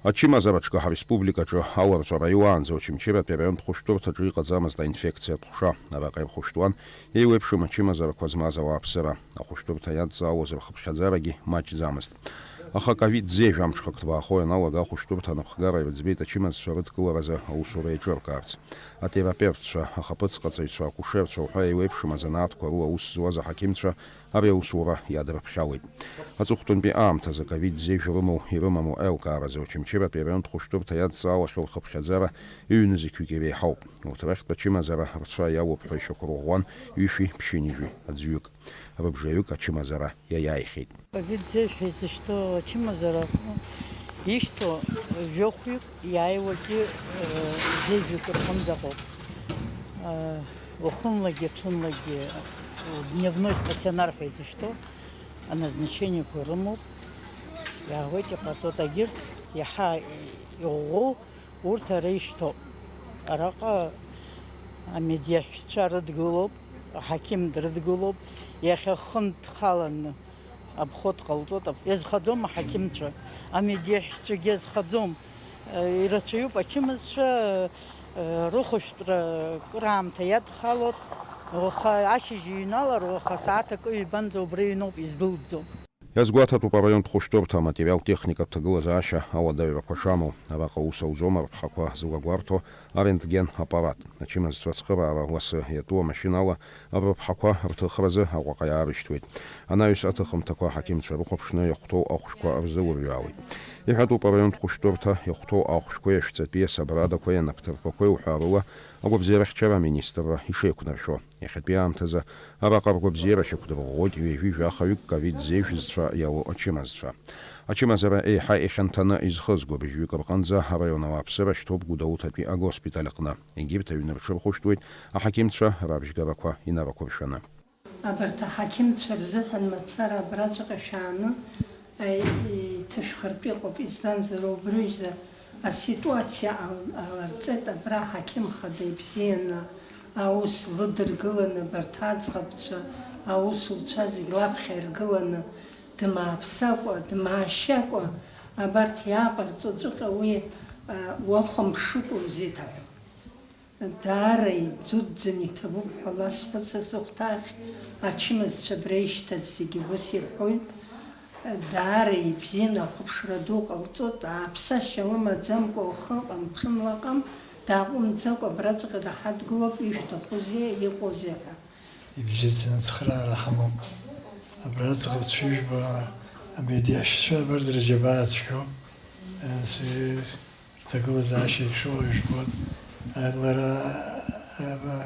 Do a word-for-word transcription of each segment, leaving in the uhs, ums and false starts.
Ачымазараҿгьы ҳареспубликаҿы аларҵәара иуаанӡа Очамчыратәи араионтә хәышәтәырҭаҿы иҟаӡамызт аинфекциатә ҟәша. Араҟа ирхәышәтәуан еиуеиԥшым ачымазарақәа змаз ауааԥсыра. Ахәышәтәырҭа иадҵаауаз рхыԥхьаӡарагьы маҷӡамызт. Аха ковид зежә амҽхак ҭбаахо ианалага ахәышәтәырҭа анапхгара ирыӡбеит ачымазцәа рыдкыларазы аусура еиҿыркаарц. Атерапевтцәа, ахаԥыцҟаҵаҩцәа, акушерцәа уҳәа еиуеиԥшым азанааҭқәа рыла аус зуаз аҳақьымцәа ари аусура иадырԥхьалеит. Аҵыхәтәантәи аамҭазы ковид зежә рымоу, ирымаму аилкааразы Очамчыратәи араионтә хәышәтәырҭа иадҵаауахьоу рхыԥхьаӡара ҩ-нызқьҩык иреиҳауп. Урҭ рахьтә ачымазара рцәа иалоуп ҳәа ишьақәырӷәӷәан ҩышәи ԥшьынҩажәи аӡәҩык. Рыбжаҩык ачымазара иаиааихьеит. Ковид зежә ҳәа изышьҭоу ачымазара аҟны ишьҭоу жәохәҩык иааиуагьы, э, зежәҩык рҟынӡа ыҟоуп. Э, уахынлагьы, ҽынлагьы, э, дневной стационар ҳәа изышьҭоу аназначениақәа рымоуп. Иаауеит, иҟаҵоит, агьырҭ иаҳа иӷәӷәоу урҭ ара ишьҭоуп. Араҟа амедиаҳәшьцәа рыдгылоуп, аҳақьым дрыдгылоуп, иахьа хынтәхаланы обход ҟалҵоит, иазхаӡом аҳақьымцәа, амедиаҳәшьцәагьы иазхаӡом. Ирацәаҩуп ачымазцәа, рыхәышәтәра кыраамҭа иадхалоит, уаха ашьыжь иҩналар, уаха сааҭ акы ҩбанӡа убра иҩноуп, издәылҵӡом. Иазгәаҭатәуп араионтә хәышәтәырҭа аматериал-техникатә ҭагылазаашьа ауадаҩрақәа шамоу. Араҟа аус ауӡом арԥҳақәа злагәарҭо арентген аппарат. Ачымазцәа ацхыраара ласы иатәу амашьынала рыԥҳақәа рҭыхразы Аҟәаҟа иаарышьҭуеит. Анаҩс аҭыхымҭақәа аҳақьымцәа рыхәаԥшны иахәҭоу ахәшәқәа рзылурҩаауеит. Иҳәатәуп араионтә хәышәтәырҭа иахәҭоу ахәшәқәеи ашәҵатәи асабрадақәеи анапҭырқәақәеи уҳәа рыла агәабзиарахьчара аминистрра ишеиқәнаршәо. Иахьатәи аамҭазы араҟа ргәабзиара шьақәдырӷәӷәоит ҩажәи жәаха-ҩык ковид зежә зцәа иалоу ачымазцәа. Ачымазара еиҳа ихьанҭаны изхызго быжьҩык рҟынӡа араион ауааԥсыра шьҭоуп Гәдоуҭатәи агоспиталь аҟны. Егьырҭ аҩны рҽырхәышәтәуеит аҳақьымцәа рабжьгарақәа инарықәыршәаны. Абарҭ аҳақьымцәа рзыҳәан мацара абраҵәҟьа шәааны, аи-, иҭышәхыртә иҟоуп, избанзар, убрыжәза аситуациа ал-, аларҵеит абра аҳақьым хада ибзианы аус лыдыргыланы, абарҭ аӡӷабцәа, аусуцәа зегь лаԥхьа иргыланы, дмааԥсакәа, дмаашьакәа, абарҭ иааҟарҵо ҵәҟьа уи, а, уахәамԥшыкәа узеиҭаҳәом. Даара идуӡӡаны иҭабуп ҳәа ласҳәоит са сыхәҭаахь, ачымазцәа абра ишьҭаз зегьы ус ирҳәоит, даара ибзианы ахәаԥшра ду ҟалҵоит, ааԥсашьа лымаӡамкәа лхы ыҟам, ҽынла ыҟам, дааҟәымҵӡакәа абраҵәҟьа даҳадгылоуп, ишәҭахузеи, иҟоузеи ҳәа. Ибзиаӡаны ацхыраара ҳамоуп. Абра аӡӷабцәа ижәбо амедиашьцәа абарҭ рџьабаа цәгьоуп. Рҭагылазаашьа ишоу жәбоит. Лара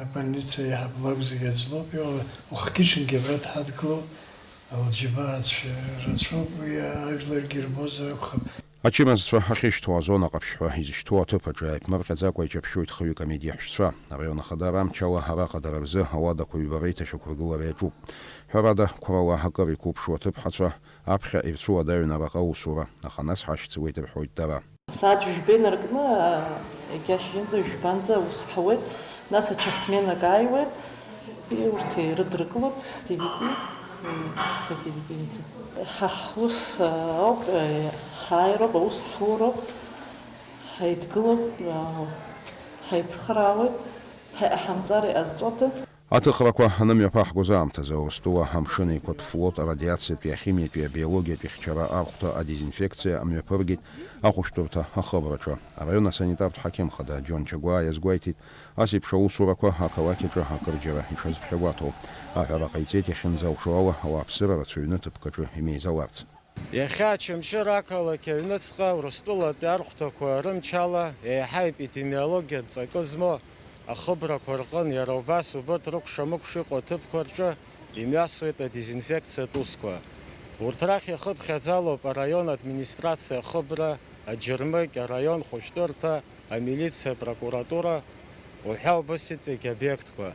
абольница еиҳаб лакәзаргьы аӡә лоуп, иҟала ухгьы-ҽынгьы абра дҳадгылоуп, лџьабаацәа рацәоуп, уи ажәларгьы ирбозар акәхап. Ачымазцәа ахьышьҭоу азона ҟаԥшь ҳәа изышьҭоу аҭыԥ аҿы иааиԥмырҟьаӡакәа иҷаԥшьоит хҩык амедиаҳәшьцәа. Араион ахадара амчала араҟа дара рзы ауадақәа ҩба реиҭашьақәыргылара иаҿуп. Ҳәарада, қәрала акыр иқәыԥшу аҭыԥҳацәа аԥхьа ирцәуадаҩын араҟа аусура, аха нас ҳашьцылеит рҳәоит дара. Асааҭ жәба инаркны, егьа ашьыжьынӡа жәбанӡа аус ҳауеит, нас ачасменак ааиуеит, урҭ ирыдыркылоит с девяти до девяти. Ҳа ҳус ауп, ҳааироуп, аус ҳуроуп, ҳаидгылоуп, ҳаицхыраауеит, ҳаиҟаҳамҵар иҟазҵода? Аҭыхрақәа анымҩаԥаҳгоз аамҭазы Урыстәыла амшын еиқәатә флот арадиациатәи, ахимиатәи, абиологиатәи хьчара архәҭа адезинфекциа амҩаԥыргеит ахәышәтәырҭа ахыбраҿы. Араион асанитартә ҳақьым хада Џьон Чагәаа иазгәеиҭеит, ас еиԥш аусурақәа ақалақь аҿы акырџьара иҽазԥхьагәаҭоу. Аҳәара ҟаиҵеит иахьынӡалшо ала ауааԥсыра рацәаҩны ҭыԥк аҿы имеизаларц. Иахьа Очамчыра ақалақь аҩныҵҟа Урыстәылатәи архәҭақәа рымчала еиҳа епидемиологиатә ҵакы змоу ахыбрақәа рҟын, иара убас убырҭ рыкәша-мыкәша иҟоу аҭыԥқәа рҿы имҩасуеит адезинфекциатә усқәа. Урҭ рахь ихыԥхьаӡалоуп араион администрациа ахыбра, аџьармыкьа, араион хәышәтәырҭа, амилициа, апрокуратура уҳәа убас иҵегь обиектқәа.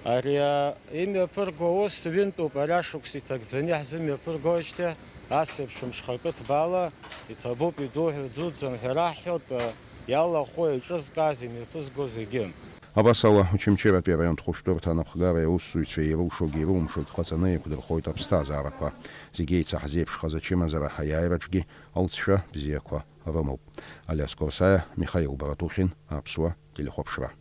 Ари, а, имҩаԥырго аус ҩынтәуп, ари ашықәс иҭагӡаны иаҳзымҩаԥыргоижьҭеи, ас еиԥш мшхакы ҭбаала иҭабуп, идуҳәа, иӡуӡӡан ҳәа раҳҳәоит, а, иалахәу, еиҿызкааз, имҩаԥызго зегьы. Абас ала, Очамчыратәи араионтә хәышәтәырҭа анапхгареи аусзуҩцәеи ирылшогьы ирылымшогь ҟаҵаны еиқәдырхоит аԥсҭазаарақәа. Зегь еицаҳзеиԥшхаз ачымазара аиааираҿгьы алҵшәа бзиақәа рымоуп. Алиас Корсаиа, Михаил Баратухин, Аԥсуа телехәаԥшра.